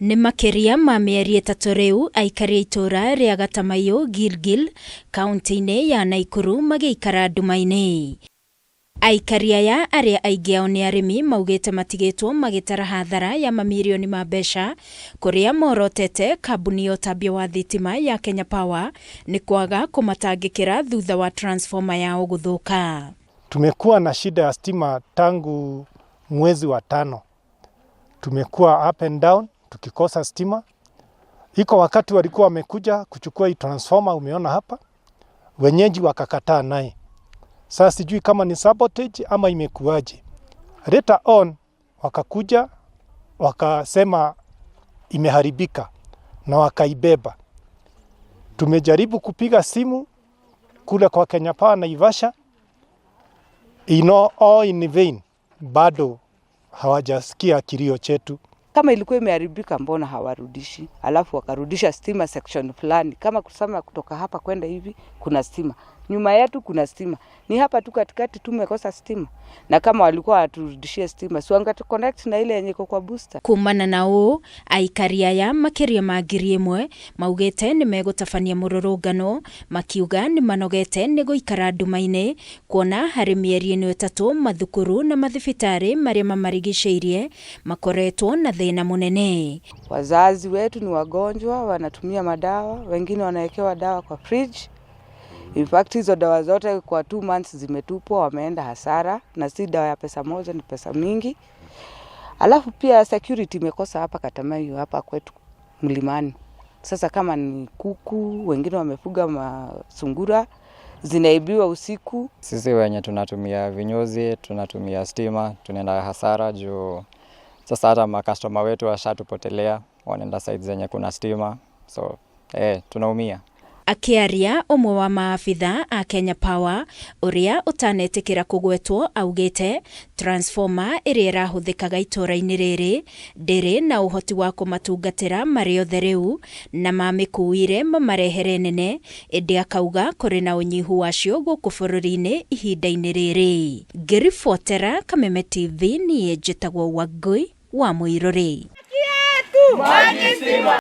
Nĩ makĩria ma mĩeri 3 rĩu aikari a itũũra rĩa Gatamaiyũ, Gilgil, kaunti-inĩ ya Naikuru magĩikara nduma-inĩ. Aikari aya arĩa aingĩ ao nĩ arĩmi maugĩte matigĩtwo magĩtara hathara ya mamirioni ma mbeca kũrĩa morotete kambuni ya ũtambia wa thitima ya Kenya Power nĩ kwaga kũmatangĩkĩra thutha wa transformer yao gũthũka. Tumekuwa na shida ya stima tangu mwezi wa tano. Tumekuwa up and down tukikosa stima. Iko wakati walikuwa wamekuja kuchukua hii transformer, umeona hapa, wenyeji wakakataa naye. Sasa sijui kama ni sabotage ama imekuwaje. Later on wakakuja wakasema imeharibika na wakaibeba. Tumejaribu kupiga simu kule kwa Kenya Power Naivasha, all in vain, bado hawajasikia kilio chetu. Kama ilikuwa imeharibika, mbona hawarudishi? Alafu wakarudisha stima section fulani, kama kusema kutoka hapa kwenda hivi kuna stima, nyuma yetu kuna stima, ni hapa tu katikati tumekosa stima. Na kama walikuwa waturudishie stima, si wange connect na ile yenye iko kwa booster. Kumana na ũũ, aikari aya makĩria ma 1,000 maugĩte nĩ megũtabania mũrũrũngano makiuga nĩ manogete nĩ gũikara nduma-inĩ kuona harĩ mĩeri ĩno 3 mathukuru na mathibitarĩ marĩa mamarigicĩirie makoretwo na thĩna mũnene. Wazazi wetu ni wagonjwa, wanatumia madawa, wengine wanawekewa dawa kwa fridge. In fact hizo dawa zote kwa 2 months zimetupwa, wameenda hasara, na si dawa ya pesa moja, ni pesa mingi. Alafu pia security imekosa hapa Katamaiyu, hapa kwetu mlimani. Sasa kama ni kuku, wengine wamefuga masungura, zinaibiwa usiku. Sisi wenye tunatumia vinyuzi, tunatumia stima, tunaenda hasara juu sasa hata makastoma wetu washatupotelea, wanaenda side zenye kuna stima, so tunaumia. Akĩaria ũmwe wa maabitha a Kenya Power ũrĩa ũtanetĩkĩra kũgwetwo augĩte transformer ĩrĩa ĩrahũthĩkaga itũũra-inĩ rĩrĩ ndĩrĩ na ũhoti wa kũmatungatĩra marĩ othe rĩu na mamĩkuire mamarehere nene, ĩndĩ akauga kũrĩ na ũnyihu wacio gũkũ bũrũri-inĩ ihinda-inĩ rĩrĩ. Ngĩribotera Kameme TV niĩ njĩtagwo Wangui wa Mũirũrĩ.